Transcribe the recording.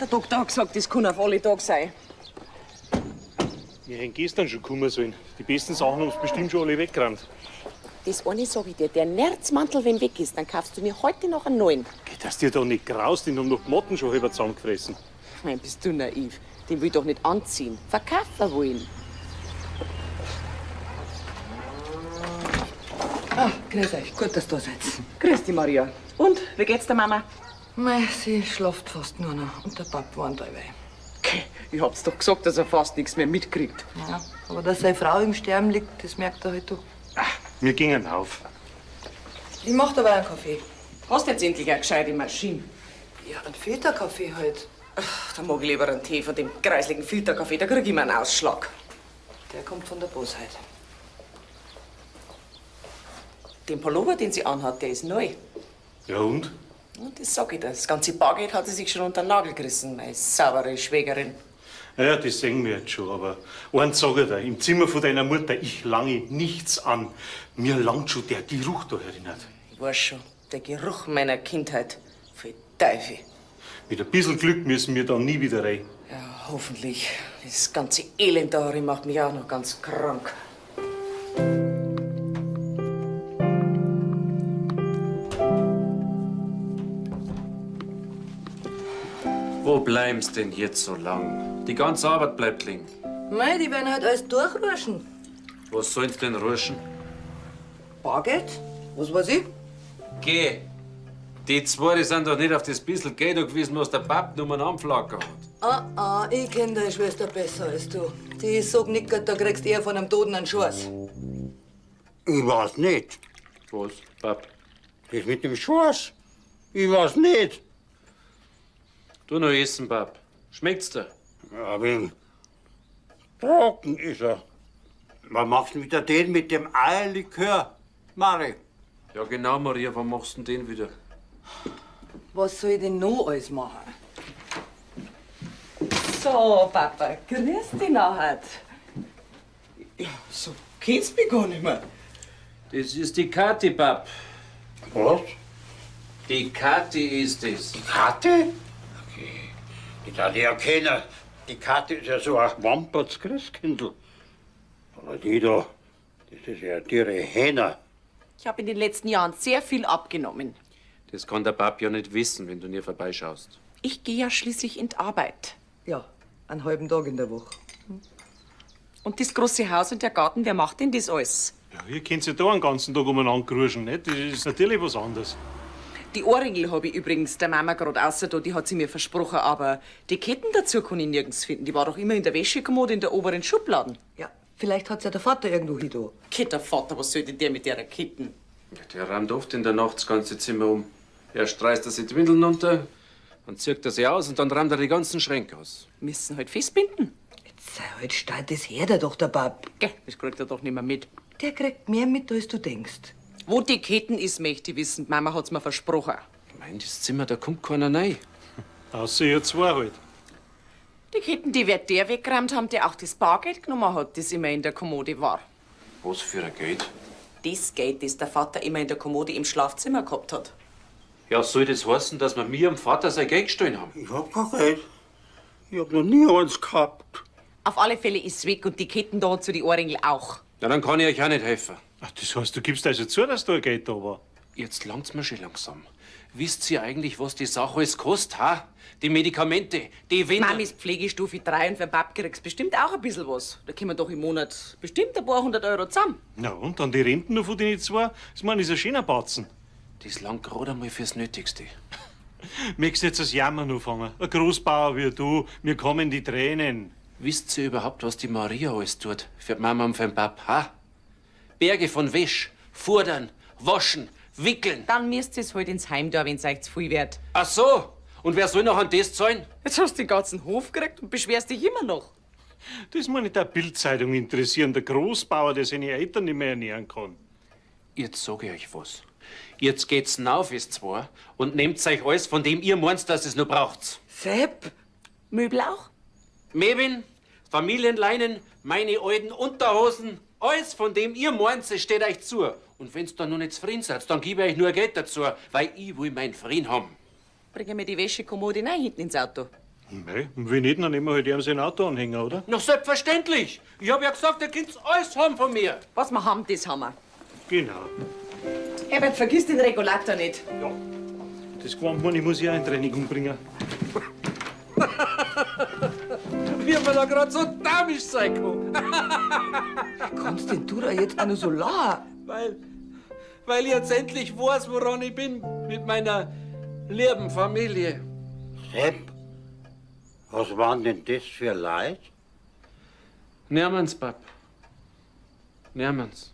Der Doktor hat gesagt, das kann auf alle Tage sein. Wir hätten gestern schon kommen sollen. Die besten Sachen haben's bestimmt schon alle weggeräumt. Das eine sag ich dir, der Nerzmantel, wenn weg ist, dann kaufst du mir heute noch einen neuen. Geh, dass dir da nicht graust, den haben noch die Motten schon halber zusammengefressen. Mein, bist du naiv. Den will ich doch nicht anziehen. Verkaufen wollen. Ah, grüß euch. Gut, dass ihr da seid. Grüß dich, Maria. Und, wie geht's der Mama? Mei, sie schlaft fast nur noch und der Pap warnt allweil. Ich hab's doch gesagt, dass er fast nichts mehr mitkriegt. Ja, aber dass seine Frau im Sterben liegt, das merkt er halt doch. Wir gingen auf. Ich mach dabei einen Kaffee. Hast jetzt endlich eine gescheite Maschine? Ja, einen Filterkaffee halt. Ach, da mag ich lieber einen Tee von dem kreisligen Filterkaffee, da krieg ich immer einen Ausschlag. Der kommt von der Bosheit. Den Pullover, den sie anhat, der ist neu. Ja und? Und das sag ich dir, das ganze Bargeld hat sie sich schon unter den Nagel gerissen, meine saubere Schwägerin. Ja, das sehen wir jetzt schon, aber eins sag ich dir, im Zimmer von deiner Mutter, ich lange nichts an. Mir langt schon der Geruch da erinnert. Ich weiß schon, der Geruch meiner Kindheit. Für Teufel. Mit ein bisschen Glück müssen wir da nie wieder rein. Ja, hoffentlich. Das ganze Elend da drin macht mich auch noch ganz krank. Wo bleibst denn jetzt so lang? Die ganze Arbeit bleibt liegen. Mei, die werden halt alles durchruschen. Was sollen's denn ruschen? Bargeld? Was weiß ich? Geh! Die zwei, die sind doch nicht auf das bissl Geld gewesen, was der Pap nur einen Anflacker hat. Ah, ah, ich kenn deine Schwester besser als du. Die ist so gnickert, da kriegst du eher von einem Toten einen Schuss. Ich weiß nicht. Was, Pap? Das mit dem Schoß. Ich weiß nicht. Du noch essen, Pap. Schmeckt's dir? Ja, wegen trocken ist er. Was machst du wieder den mit dem Eierlikör, Mari? Ja, genau, Maria, wann machst du denn den wieder? Was soll ich denn noch alles machen? So, Papa, grüß dich nachher. Ja, so kennst mich gar nicht mehr. Das ist die Kathi, Pap. Was? Die Kathi ist es. Die Kathi? Okay. Die darf ich ja kennen. Die Kathi ist ja so ein wamperts Christkindl. Aber die da, das ist ja ihre Hähner. Ich habe in den letzten Jahren sehr viel abgenommen. Das kann der Pap ja nicht wissen, wenn du nie vorbeischaust. Ich gehe ja schließlich in die Arbeit. Ja, einen halben Tag in der Woche. Und das große Haus und der Garten, wer macht denn das alles? Ja, ihr könnt ja da den ganzen Tag umeinander gruschen, nicht? Das ist natürlich was anderes. Die Ohrringel habe ich übrigens der Mama gerade außer da, die hat sie mir versprochen, aber die Ketten dazu kann ich nirgends finden. Die war doch immer in der Wäschekommode in der oberen Schubladen. Ja, vielleicht hat's ja der Vater irgendwo hin da. Geht der Vater, was soll denn der mit der Ketten? Ja, der räumt oft in der Nacht das ganze Zimmer um. Erst reißt er sich die Windeln runter, dann zieht er sie aus und dann räumt er die ganzen Schränke aus. Müssen halt festbinden. Jetzt sei halt stark, das hört er doch, der Pap. Gell, das kriegt er doch nicht mehr mit. Der kriegt mehr mit, als du denkst. Wo die Ketten ist, möchte ich wissen. Die Mama hat's mir versprochen. Ich mein, das Zimmer, da kommt keiner rein. Außer ihr zwei halt. Die Ketten, die wird der weggeräumt haben, der auch das Bargeld genommen hat, das immer in der Kommode war. Was für ein Geld? Das Geld, das der Vater immer in der Kommode im Schlafzimmer gehabt hat. Ja, soll das heißen, dass wir mir am Vater sein Geld gestohlen haben? Ich hab kein Geld. Ich hab noch nie eins gehabt. Auf alle Fälle ist's weg und die Ketten da zu die Ohrringel auch. Na, dann kann ich euch auch nicht helfen. Ach, das heißt, du gibst also zu, dass da ein Geld da war. Jetzt langt's mir schon langsam. Wisst ihr eigentlich, was die Sache alles kostet, ha? Die Medikamente, die Windeln. Mami ist Pflegestufe 3 und für den Pap kriegst bestimmt auch ein bisschen was. Da kommen doch im Monat bestimmt ein paar hundert Euro zusammen. Na und dann die Renten noch von den zwei. Das meine, ist ein schöner Batzen. Das langt gerade einmal fürs Nötigste. Möchtest jetzt das Jammern anfangen? Ein Großbauer wie du, mir kommen die Tränen. Wisst ihr überhaupt, was die Maria alles tut? Für die Mama und für den Pap, ha? Berge von Wäsch, fordern, waschen, wickeln. Dann müsst ihr's halt ins Heim da, wenn's euch zu viel wird. Ach so, und wer soll noch an das zahlen? Jetzt hast du den ganzen Hof gekriegt und beschwerst dich immer noch. Das meine ich der Bildzeitung interessieren, der Großbauer, der seine Eltern nicht mehr ernähren kann. Jetzt sag ich euch was. Jetzt geht's nauf, ist zwar, und nehmt euch alles, von dem ihr meint, dass es nur braucht. Sepp! Möbel auch? Mebin, Familienleinen, meine alten Unterhosen, alles, von dem ihr meint, es steht euch zu. Und wenn's dann noch nicht zufrieden seid, dann gebe ich euch nur Geld dazu, weil ich will meinen Frieden haben. Bringe mir die Wäschekommode rein hinten ins Auto. Mei, und wenn nicht, dann nehmen wir halt ihm seinen Autoanhänger, oder? Na, selbstverständlich. Ich hab ja gesagt, ihr könnt's alles haben von mir. Was wir haben, das haben wir. Genau. Herbert, vergiss den Regulator nicht. Ja. Das Gewand ich muss ich auch in die Reinigung bringen. Wie man da grad so damisch sein kann. Kommst denn du da jetzt auch noch so lachen? Weil ich jetzt endlich weiß, woran ich bin mit meiner lieben Familie. Sepp, was waren denn das für Leid? Nehmen's, Bab. Nehmen's.